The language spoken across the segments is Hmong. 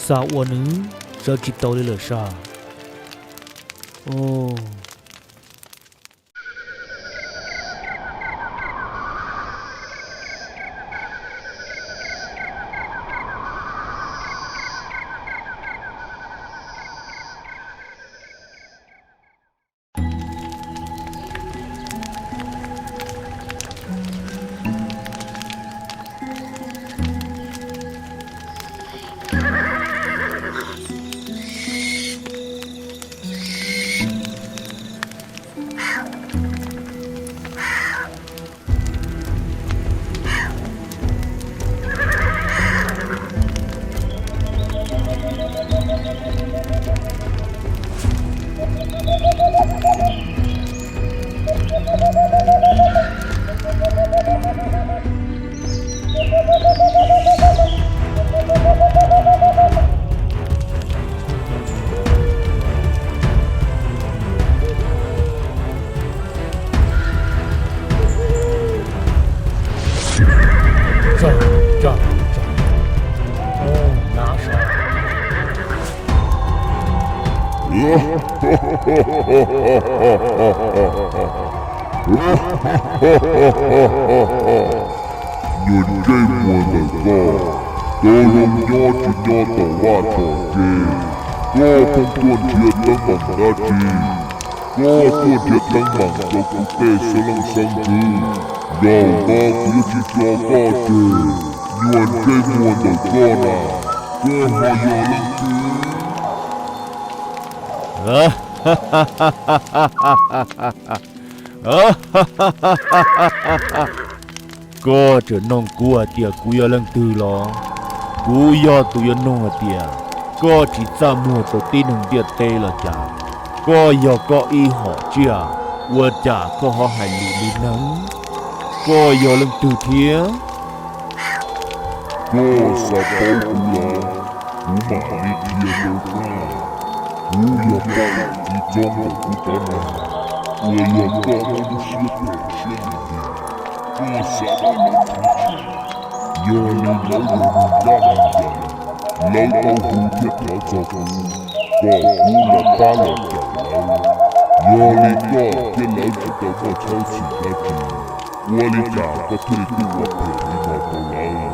Xav ua nws sawv tsis tau li lawm sas. Nyuag ntsej muag ntawm koj, tau zoo nyob tsis nyob tau vaj tso tseg. Koj pheej tuaj nrhiav teeb meem dab tsi? Koj tuaj nrhiav teeb meem rau kuv tej xeeb leej xeeb ntxwv. Zaum no kuv yuav tsis tso koj tseg. Nyuag ntsej muag ntawm koj na, koj ho yog leej twg? Koj tseem nug kuv hais tias kuv yog leej twg los? Kuv yog tus yuav nug hais tias koj tsis txaj muag rau tib neeg ntiaj teb los cas? Koj yog koj ib hom tsiaj, ua cas koj ho hais lus li neeg? Koj yog leej twg thiab? Koj xav paub kuv los? Kuv mam li qhia rau koj. Kuv yog poj niam txiv txoob ntawm kuv cov neeg uas yog koj muab lub siab phem siab nqhis. Koj xav kom lawv thwv tshem, yog li lawv yog neeg ncaj ncees, lawv tau hu thiab thov txog kuv, kom kuv los pab los cawm lawv. Yog li koj thiab lawv tsis tau muaj txhawb txhim dab tsi, ua li cas koj thiaj li tuaj ua phem li no rau lawv?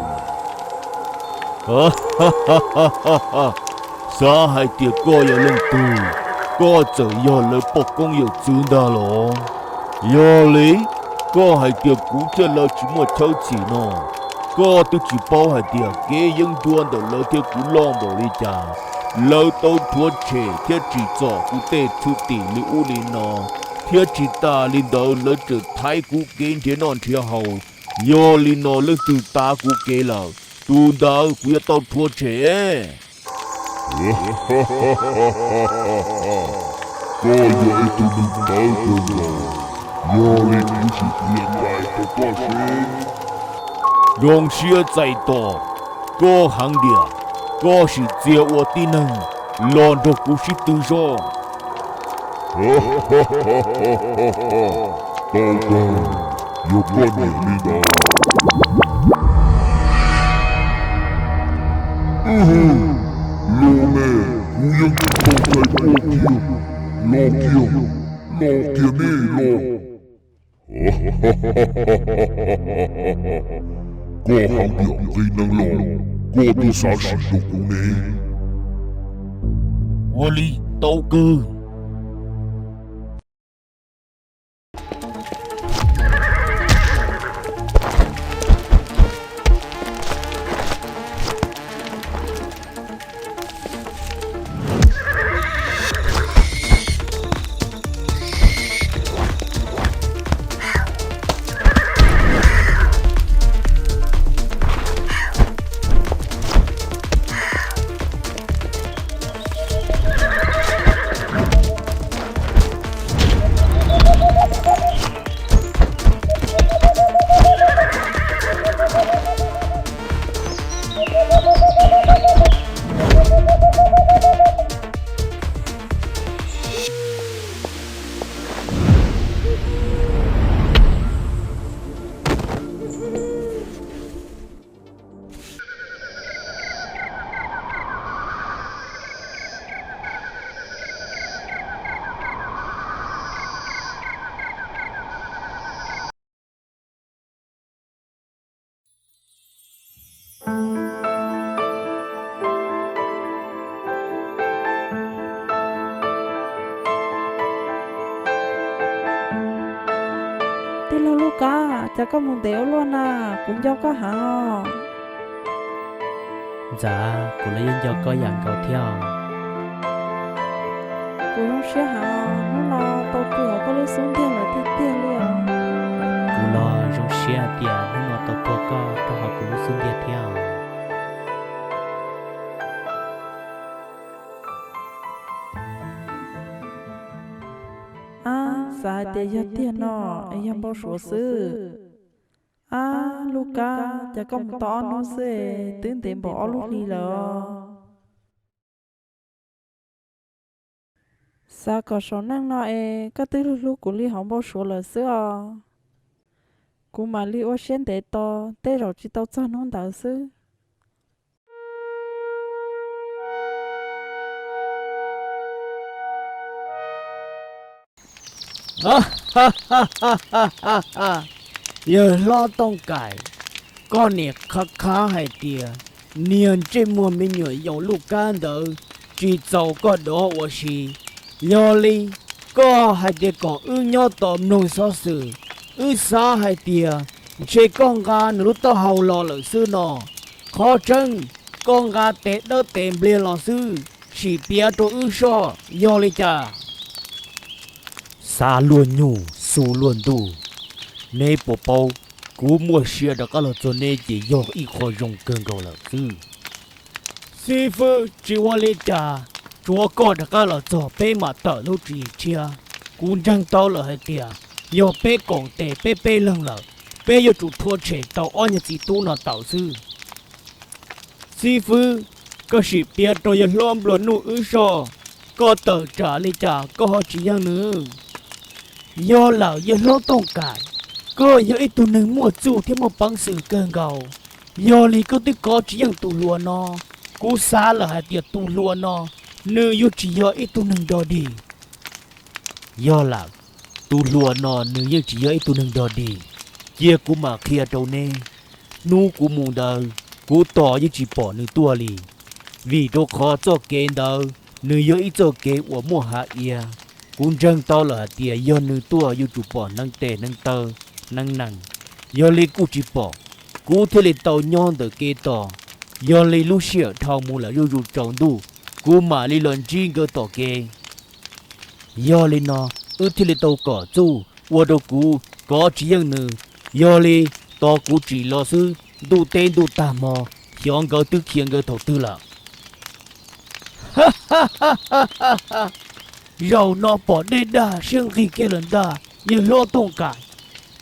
Xav hais tias koj yog leej twg? Koj txawm yog lawv poj koob yawm txwv ntag los? Yog li, koj hais tias kuv thiab lawv tsis muaj txhawb txhim no, koj twb tsis paub hais tias kev yeeb ncuab ntawm lawv thiab kuv loj npaum li cas. Lawv tau rhuav tshem thiab tsim txom kuv tej thwj tim li ub li no, thiab tsis tas li ntawd lawv tseem thaiv kuv kev nrhiav noj nrhiav haus. Yog li no leej twg tav kuv kev lawm, tus ntawd kuv yuav tau rhuav tshem. Koj yog ib tug neeg tawv kawg nkaus, yog li kuv sim qhia qhia rau koj seb. Zoo siab txais tos koj heev tiag, koj sim txia ua tib neeg los nrog kuv sib tw zog. Tau kawg, yog koj nyiam li ntawd. Los me, kuv yeej tsis tau ntshai koj kiag. Los kiag, los kiag me los. Koj heev yam nqi neeg los, koj twb xav sim nrog kuv ne. Ua li, tau kawg. Tij laug Lub Kab, cas koj mus ntev ua luaj na, kuv nco koj heev os. Ntxawm, kuv los yeej nco koj yam nkaus thiab. Kuv zoo siab heev, hnub no tau pw hauv koj lub xub ntiag lawm tiag tiag li os. Kuv los zoo siab tias hnub no tau pw koj rau hauv kuv lub xub ntiag thiab. Ab, xav hais tias yog tiag no, yog npau suav xwb. Ab, Lub Kab, cas koj mus tau ob hnub xwb es twb ntev npaum ob lub hlis lawm os. Xav kom saum neej no es koj twb hlub hlub kuv li hauv npau suav lawm xwb os. Kuv mam li ua siab ntev tos, tej zaum tsis tau txog hnub ntawd xwb. Yawg hlob Tooj Kaim, koj niam qhab qhab hais tias niag ntsej muag me nyuam yaus Lub Kab ntawd tsis txaus koj dov ua si. Yog li koj hais tias kom wb nyob tos mloog xov xwm, wb xav hais tias ntshe koj nqa nws lub taub hau los lawm xwb no. Qhov tseeb, koj nqa tes dawb tes npliag los xwb, sim piav rau wb soj yog li cas? Xav luag nyuj xu luag ntuj, neb puas paub, kuv muaj sia rov qab los txog neb ces yog ib qho zoo kawg nkaus lawm xwb. Xib fwb, tsis ua li cas, tsuav koj rov qab los txog peb mam tawm lub tswv yim tshiab. Kuv ntseeg tau lawm hais tias yog peb koom tes peb peb leeg lawm, peb yuav tsum rhuav tshem tau ob niag txiv tub no tawm xwb. Xib fwb, koj sim piav rau yawg hlob nplua nuj wb soj, koj tawm tsam li cas koj ho tsis yeej nws? Yog lawm yawg hlob Tooj Kaim, koj yog ib tug neeg muaj txuj thiab muaj peev xwm kawg nkaus, yog li koj twb kov tsis yeej tus hluas no. Kuv xav lawm hais tias tus hluas no nws yuav tsis yog ib tug neeg dog dig. Yog lawm, tus hluas no nws yeej tsis yog ib tug neeg dog dig. Cia kuv mam qhia rau neb. Hnub kuv mus ntawd, kuv tos yeej tsis pom nws tuaj li, vim rau qhov txoj kev ntawd nws yog ib txoj kev uas muaj hav iav. Kuv ntseeg tau lawm hais tias yog nws tuaj yuav tsum pom hneev tes hneev taw hneev nees, yog li kuj tsis pom. Kuv thiaj li tau nyob ntawm kev tos. Yog li lub sij hawm dhau mus lawm zuj zus tsaus ntuj, kuv mam li los ntsib nkawd tom kev. Yog li no, wb thiaj li tau kom txuj ua rau kuv kov tsis yeej nws. Yog li, tos kuv tsim los xwb, ntuj teb ntuj tag hmo, xyov nkawd twb khiav nkawd thaum twg lawm. Zaum no pom dej dag siab nqig kiag lawm ntag yawg hlob Tooj Kaim.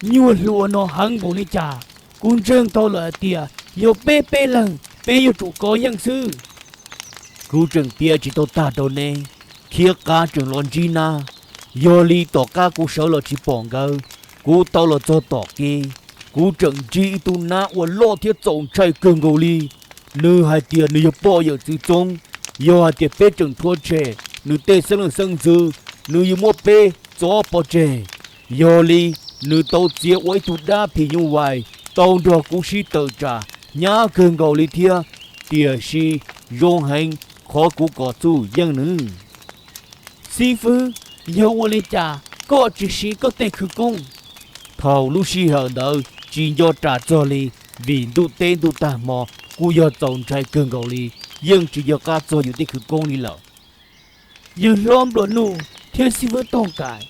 Nyuag hluas no heev npaum li cas, kuv ntseeg tau lawm hais tias yog peb peb leeg peb yuav tsum kov yeej xwb. Kuv tseem piav tsis tau tag rau neb, khiav qab tseem los ntsib nab. Yog li tom qab kuv sawv los tsis pom nkawd, kuv tau los txog tom kev, kuv tseem ntsib ib tug nab uas loj thiab txaus ntshai kawg nkaus li. Nws hais tias nws yog poj yawm txwv txoob, yog hais tias peb tseem rhuav tshem nws tej xeeb leej xeeb ntxwv, nws yuav muab peb txov pov tseg. Yog li, nws tau txiav ua ib tug dab phim nyuj vais tau nrog kuv sib tawm tsam hnyav kawg nkaus li thiab, tiam sis zoo heev qhov kuv kom txuj yeej nws. Xib fwb, yog ua li cas koj tsis siv koj tej khawv koob? Thaum lub sij hawm ntawd tsis nco ras txog li, vim ntuj teb ntuj tag hmo kuj yog txaus ntshai kawg nkaus li, yeej tsis nco qab txog yus tej khawv koob li lawm. Yawg hlob nplua nuj thiab xib fwb Tooj Kaim,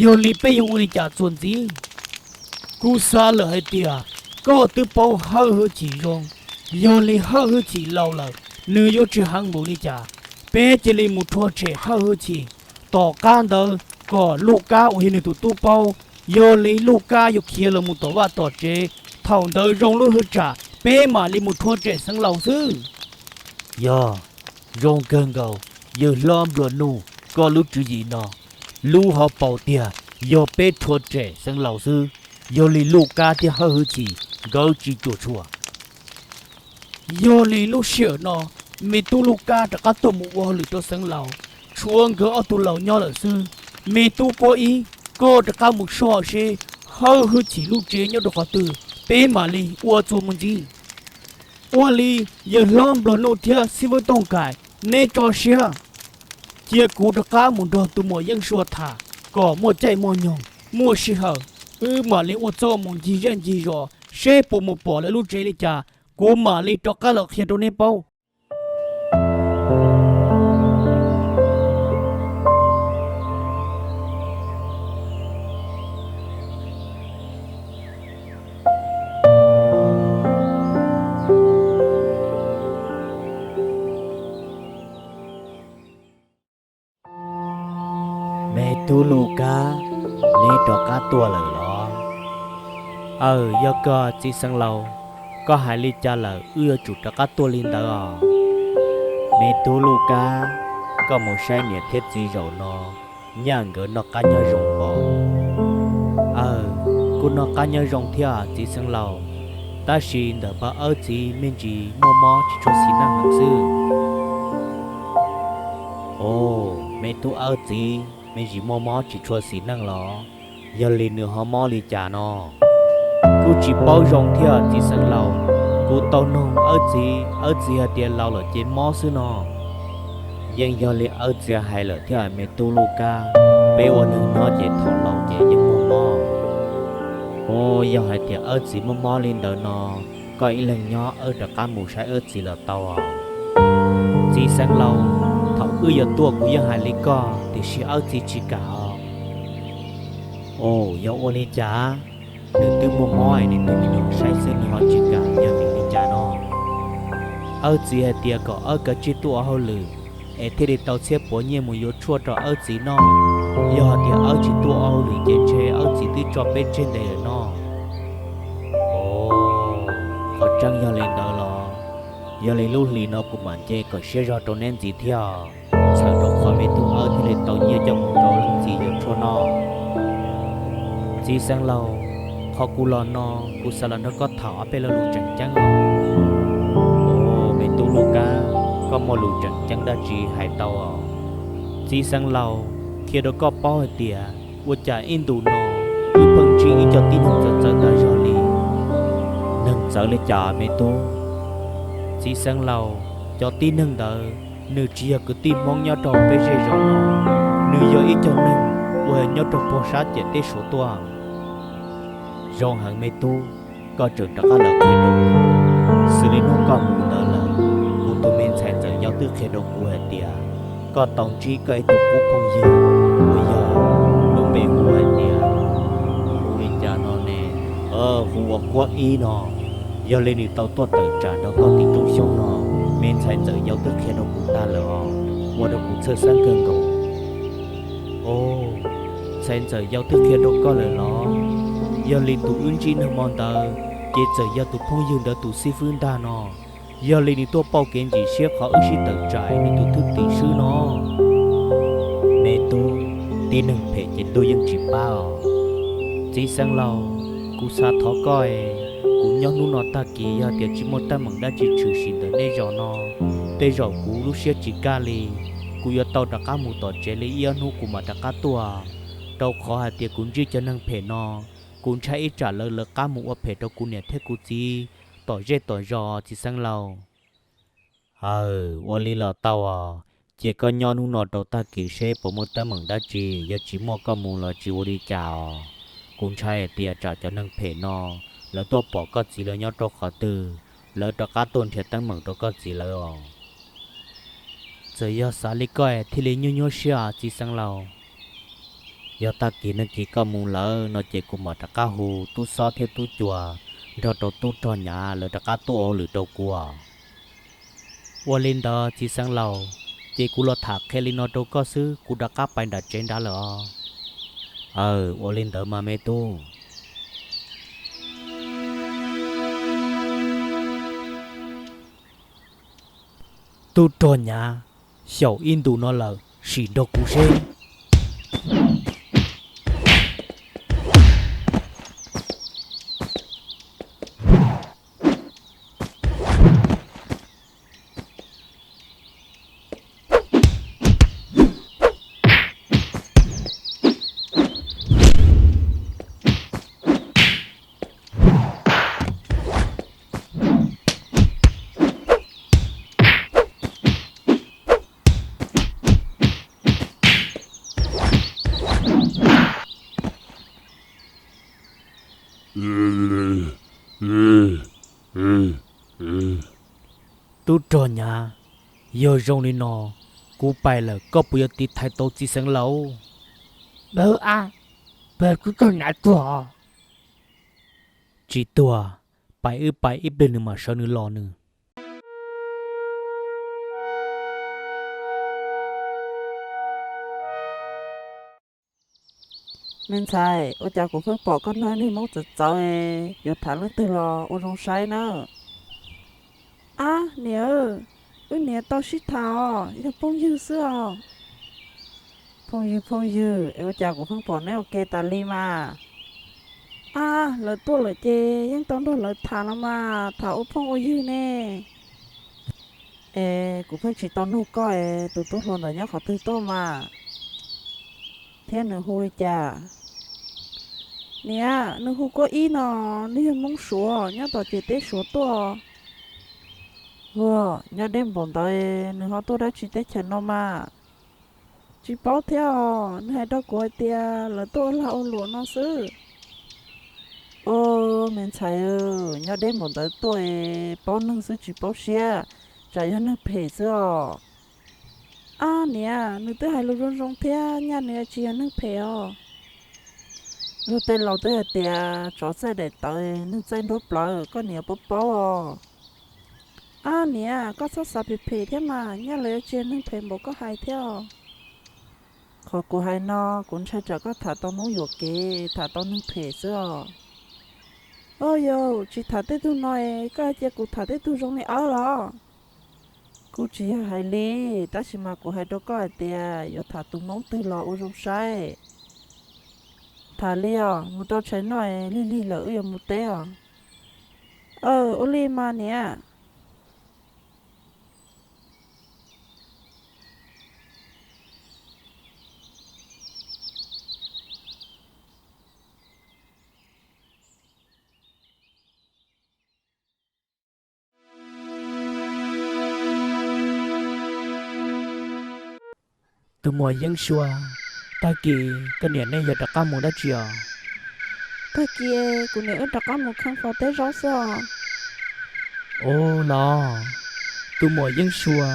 yog li peb yuav ua li cas txuas ntxiv? Kuv xav lawm hais tias koj twb paub Hawj Hwj Chim zoo, yog li Hawj Hwj Chim laus lawm, nws yuav tsis heev npaum li cas. Peb cia li mus rhuav tshem Hawj Hwj Chim, tom qab ntawd kom Luj Kab uas yog nws tus tub paub, yog li Luj Kab yuav khiav los mus tom vaj tom tsev, thaum ntawd zoo lub hwj tsam peb mam li mus rhuav tshem Xeev Laus xwb. Yog, zoo kawg nkaus, yawg hlob nplua nuj, koj lub tswv yim no, lub hauv paus tiag, yog peb rhuav tshem Xeev Laus xwb, yog li Luj Kab thiab Hawj Hwj Chim nkawd tsis cuam tshuam. Yog li lub sij hawm no, me tub Luj Kab rov qab tuaj mus ua hauj lwm rau Xeev Laus, tshuav nkawd ob tug laus nyob lawm xwb. Me tub Pob Ib, koj rov qab mus soj seb Hawj Hwj Chim lub tsev nyob rau qhov twg, peb mam li ua txuas mus ntxiv. Ua li, yawg hlob Nplog Nuj thiab xib fwb Tooj Kaim, neb tso siab, cia kuv rov qab mus nrog tus muam Yeej Sua tham kom muaj caij muaj nyoog, muaj sij hawm, wb mam li ua txuj mus ncig zej ncig zos seb puas mus pom lawv lub tsev li cas, kuv mam li rov qab los qhia rau neb paub. Me tub Luj Kab, neb rov qab tuaj lawm los? Aw, yog koj txiv xeev laus, koj hais li cas lawm wb yuav tsum rov qab tuaj li ntawd os. Me tub Luj Kab, koj mus saib niam thiab txiv zaum no, nyaj nkawd noj qab nyob zoo pom? Aw, kuj noj qab nyob zoo thiab txiv xeev laus, tab sis ntawm pab awb txiv me ntsis muaj mob tsis tshua xis neej heev xwb. Os, me tub awb txiv me ntsis muaj mob tsis tshua xis neej los? Yog li nws ho mob li cas no? Kuj tsis paub zoo thiab txiv xeev laus, kuv tau noog awb txiv, awb txiv hais tias laus lawm ces mob xwb no. Yeej yog li awb txiv hais lawm thiab me tub Luj Kab, peb ua neeg nyob ces thaum laus ces yeej muaj mob. Os, yog hais tias awb txiv muaj mob li ntawd no, koj ib leeg nyob wb rov qab mus saib awb txiv los tau os. Txiv xeev laus, thaum wb yuav tuaj kuv yeej hais li koj tiam sis awb txiv tsis kam os. Os, yog ua li cas? Nws twb muaj mob es nws twb nyuam nyuam saib xwb nws ho tsis kam yog vim li cas no? Awb txiv hais tias kom awb kav tsij tuaj ua hauj lwm es thiaj li tau txhiab puav nyiaj mus yuav tshuaj rau awb txiv noj. Yog hais tias awb tsis tuaj ua hauj lwm ces ntshe awb txiv twb tso peb tseg ntev lawm no. Os, qhov tseeb yog li ntawd los? Yog li lub hlis no kuv mam nce kom siab zog rau neb ntxiv thiab, txhawm rau qhov me tub awb thiaj li tau nyiaj coj mus rau leej txiv yuav tshuaj noj. Txiv xeev laus, qhov kuv los no kuv xav los nrog koj tham ob peb lo lus tseem ceeb os. Os, me tub Luj Kab, koj muaj lus tseem ceeb dab tsi hais tau os. Txiv xeev laus, qhia rau koj paub hais tias ua cas ib ntus no wb pheej ntsib ib co tib neeg txawv txawv tag zog li. Neeg txawv li cas me tub? Txiv xeev laus, cov tib neeg ntawd nws tsis yog kwv tij Hmoob nyob rau peb zej zos no, nws yog ib co neeg uas nyob rau puag sab ciam teb Suav tuaj. Zoo heev me tub, koj tseem rov qab los qhia rau kuv. Xws li hnub koj mus ntawd lawm, kuv tus me ntxhais ntxawm yau twb qhia rau kuv hais tias koj tau ntsib koj ib tug qub phooj ywg uas yog lub npe hu hais tias, hu li cas no ne, hu ua Kuab Ib no. Yog li nws tau tuaj tawm tsam nrog koj tim rooj xyoob no, me ntxhais ntxawm yau twb qhia rau kuv tag lawm os, ua rau kuv txhawj xeeb kawg nkaus. Os, ntxhais ntxawm yau twb qhia rau koj lawm los? Yog li tus wb ntsib nag hmo ntawd ces txawm yog tus phooj ywg ntawd tus xib fwb ntag no. Yog li nws tuaj pauj kev ntsim siab qhov wb sib tawm tsam nws tus thwj tim swb no. Me tub, tib neeg phem ces tub yeej tsis pab os. Txiv xeev laus, kuv xav thov koj es, kuv nyob hnub no tag kis yog tias tsis muaj teeb meem dab tsi tshwm sim ntawm nej zos no, tej zaum kuv lub siab tsis kaj li, kuv yuav tau rov qab mus tom tsev li ib ob hnub kuv mam rov qab tuaj, rau qhov hais tias kuv ntsib cov neeg phem no, kuv ntshai ib tsam lawv lawv qab mus ua phem rau kuv niam thiab kuv txiv tom zej tom zos txiv xeev laus. Aw, ua li los tau os, ces koj nyob hnub no rau tag kis seb puas muaj teeb meem dab tsi, yog tsis muaj koj mus los tsis ua li cas os. Kuv ntshai hais tias tsam cov neeg phem no lawv tuaj pom koj txiv lawv nyob rau qhov twg, lawv rov qab tuaj nrhiav teeb meem rau koj txiv lawv os. Txawm yog xav li koj thiaj li nyuaj nyuaj siab txiv xeev laus. Yog tag kis neeg kis koj mus lawm no ces kuv mam rov qab hu tub Xob thiab tub Cua nrog rau tub Rog Nyav lawv rov qab tuaj ua hauj lwm rau kuv os. Ua li ntawd txiv xeev laus, ces kuv los tham qhia li no rau koj xwb, kuv rov qab pais nram tsev nrad lawm os. Aw, ua li ntawd mas me tub. Tub Rog Nyav, xyaum ib ntus no lawm, sim nrog kuv seb. Tub rog Nyav, yog zoo li no, kuv pais lawm koj puas yuav tiv thaiv tau txiv xeev laus? Npawg a, npawg tub rog Nyav tuag os. Tsis tuag, pais wb pais ib pliag nws mam sawv nws los nws. Me ntxhais, ua cas kuv pheej pom koj nrog neeg Hmoob txawv txawv, yuav tham leej twg los ua zoo saib na. Ab niam, wb niam tau sib tham os, yog phooj ywg xwb os. Phooj ywg phooj ywg es ua cas kuv pheej pom neb ua ke tas li mas. Ab, lawv tuaj lawm ces yeej tau nrog lawv tham los mas, tham ua phooj ua ywg ne. Es kuv pheej tsis tau nug koj es tus tub hluas ntawd nyob qhov twg tuaj mas, thiab nws hu li cas? Niam, nws hu Koj Ib no, nws yog Hmoob Suav nyob tom ces teb Suav tuaj. Ua, nyob deb npaum ntawd nws ho tuaj dab tsi teb chaws no mas? Tsis paub thiab os, nws hais rau kuv hais tias lawv tuaj ua lag ua luam no xwb. Ua, me ntxhais, nyob deb npaum ntawd tuaj es paub neeg xwb tsis paub siab, tsam yog neeg phem xwb os. Ab niam, nws twb hais lus zoo zoo thiab, nyaj nws tsis yog neeg phem os. Luag tej laus twb hais tias tsov txaij daim tawv, neeg txaij nruab plawv, koj niam puas paub os? Ab niam, koj txhob xav phem phem thiab mas, nyaj lawv yuav tsis yog neeg phem npaum koj hais thiab os. Qhov kuv hais no, kuv ntshai tsam koj tham tau Hmoob yuam kev, tham tau neeg phem xwb os. Ua yau, tsis tham tej tug no es koj hais cia kuv tham tej tug zoo li awb los? Kuj tsis yog hais li, tab sis mas kuv hais rau koj hais tias yuav tham tus Hmoob twg los ua zoo saib. Tham li os, mus rau tshais noj es lig lig lawm wb yuav mus teb os. Aw, ua li mas niam. Tus muam Yeeb Sua, tag kis koj niam nej yog rov qab mus dab tsi os? Tag kis kuv niam wb rov qab mus kheej faus teb zaub xwb os. Ua los, tus muam Yeeb Sua,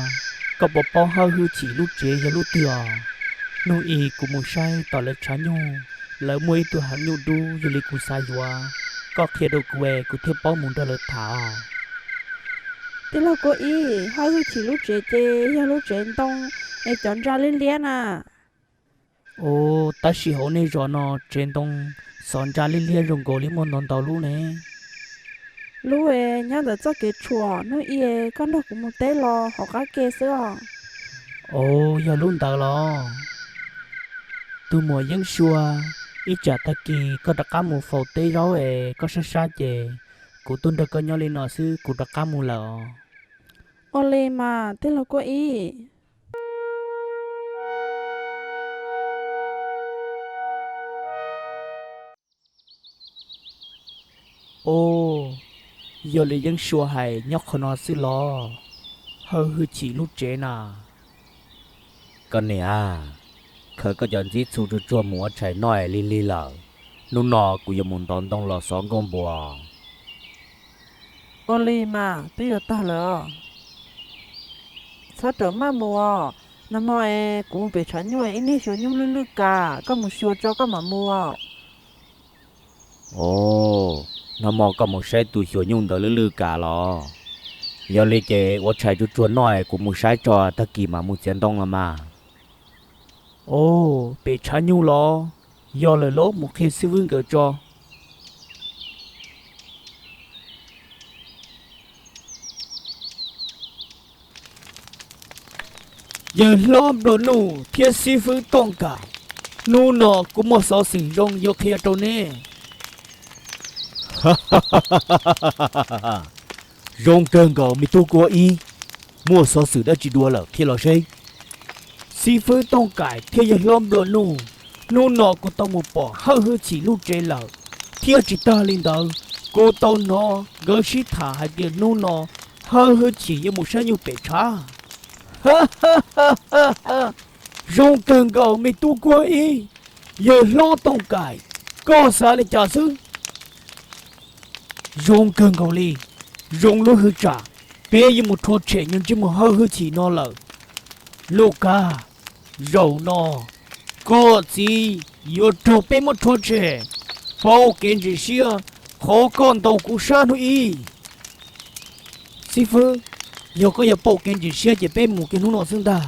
koj puas paub Hawj Hwj Chim lub tsev yog lub twg os? Hnub i kuv mus saib tom lawv tshav nyuj, lawv muaj ib tug heev nyuj dub, yog li kuv xav yuav, koj qhia rau kuv es kuv thiaj paub mus nrog lawv tham os. Tij laug Kua Ib, Hawj Hwj Chim lub tsev ces yog lub tsev ntoo es cov ntsa liab liab na. Ua, tab sis hauv nej zos no tsev ntoo xov ntsa liab liab zoo nkaus li muaj ntau ntau lub ne. Lub es nyob ntawm txoj kev tshuam, hnub i koj nrog kuv mus teb los hauv qab ke xwb os. Ua, yog lub ntawd los? Tus muam Yeeb Sua, ib tsam tag kis koj rov qab mus faus teb zaub es koj sab sab ces kuv tuaj nrog koj nyob li no xwb, kuv rov qab mus lawm os. Ua li mas tij laug Kua Ib. Ua, yog li Yeeb Sua hais nyob qhov no xwb los? Hawj Hwj Chim lub tsev na. Koj niam, khaws koj cov ntxib txhu tsuag tsuag mus ua tshais noj es lig lig lawm. Hnub no kuv yuav mus ntov ntoo los xov nkuaj npua. Ua li mas twb yuav tag lawm os. Txhob rawm maj mus os. Nag hmo es kuv mus pem tshav nyuj ib niag xyuas nyuj lwj lwj kas, koj mus xyuas tso koj mam mus. Ua, nag hmo koj mus saib tus xyuas nyuj ntawd lwj lwj kas los? Yog li ces ua tshais tsuag tsuag noj es kuv mus saib tso, tag kis mam mus txiav ntoo los mas. Ua, pem tshav nyuj los? Yog lawm los mus qhia xib fwb nkawd tso. Yawg hlob nplua nuj thiab xib fwb Tooj Kam, hnub no kuv muaj xov xwm zoo yuav qhia rau neb. Zoo kawg nkaus me tub Kua Ib, muaj xov xwm dab tsi dua lawm qhia los seb. Xib fwb Tooj Kam thiab yawg hlob nplua nuj, hnub no kuv tau mus pom Hawj Hwj Chim lub tsev lawm, thiab tsis tag li ntawd, kuv tau hnov nkawd sib tham hais tias hnub no Hawj Hwj Chim yuav mus saib nyuj pem tshav. Zoo kawg nkaus me tub Kua Ib, yawg hlob Tooj Kam, koj xav li cas xwb? Zoo kawg nkaus li, Zoo lub hwj tsam peb yuav mus rhuav tshem nws ntsej muag hawj hwj chim no lawm. Luj Kab, zaum no koj txiv yuav raug peb muab rhuav tshem, paub kev ntseeg siab, qhov koj ntaus kuv sab hnub ib. Xib fwb, yog koj yuav paub kev ntseeg siab ces peb mus kiag hnub no xwb ntag,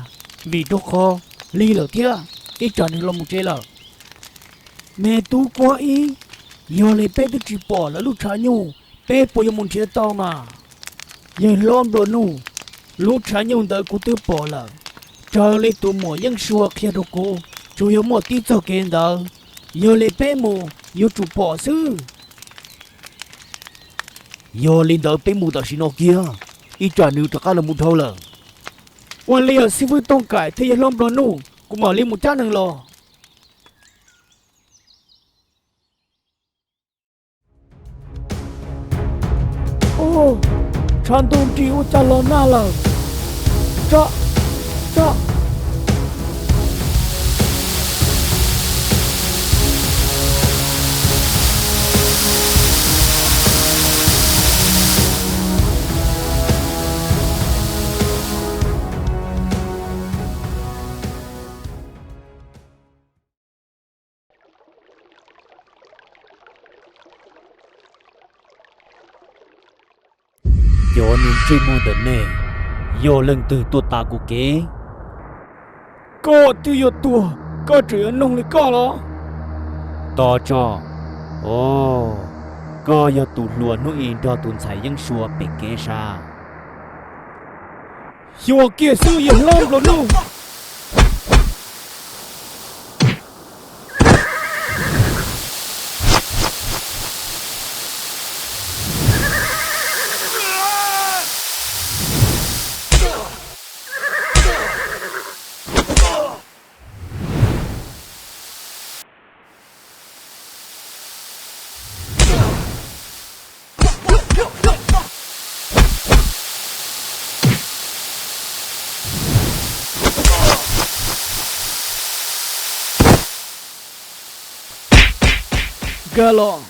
vim rau qhov lig lawm thiab, ib tsam nws los mus tsev lawm. Me tub Kuab Ib, yog li peb twb tsis pom lawv lub tshav nyuj, peb puas yuav mus nrhiav tau mas? Yawg hlob nplua nuj, lub tshav nyuj ntawd kuv twb pom lawm, raws li tus muam Yeeb Sua qhia rau kuv, tsuas yog muaj tib txoj kev ntawd, yog li peb mus yuav tsum pom xwb. Yog li ntawd peb mus tam sim no kiag, ib tsam nws rov qab los mus dhau lawm. Ua li yog xib fwb Tooj Kaim thiab yawg hlob nplua nuj, kuv mam li mus cab nees los. Ub, tshav ntuj nrig ua cas los nag lawm. Tso, tso. Cov niag ntsej muag ntawm nej, yog leej twg tuaj tas kuv kev? Koj twb yuav tuag, koj tseem yuav noog li koj los? Tos tso, o, koj yog tus hluas hnub i nrog tus ntxhais Yeeb Sua pem kev sas? Xyuas kiag xwb yawg hlob nplua nuj. Nkag los.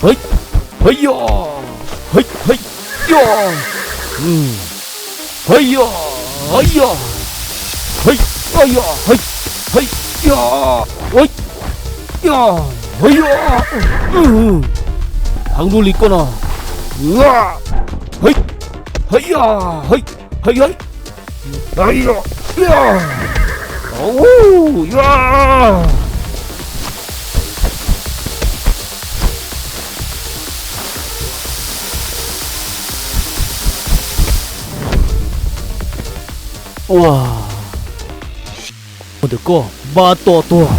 Hej, hej yog, hej, hej yog, hej yog, hej yog, hej, hej yog, hej, hej yog, hej yog, hej yog. Heev luaj li koj no. Hej, hej yog, hej, hej, hej. Ua, ntawm koj npab tom tuag.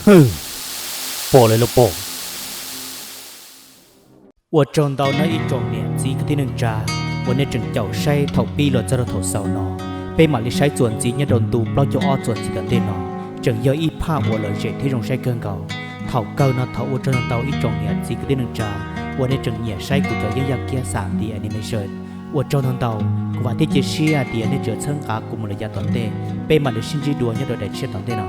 Hwm, pom lawm los pom. Ua tsaug ntau nawb ib tsoom niam txiv kwv tij neej tsa uas nej tseem caum saib thaum pib los txog rau thaum xaus no. Peb mam li saib txuas ntxiv nyob rau ntu plaub caug ob txuas ntxiv tom ntej no, tseem yog ib phaj uas lom zem thiab zoo saib kawg nkaus. Thaum kawg no thov ua tsaug ntau ntau ib tsoom niam txiv kwv tij neej tsa uas nej tseem nyiam saib kuv cov yeeb yaj kiab xam nti animation. Ua tsaug ntau ntau, kuv vam thiab cia siab tias nej tseem txhawb nqa kuv mus lawm yav tom ntej. Peb mam li sib ntsib dua nyob rau daim tshiab tom ntej no.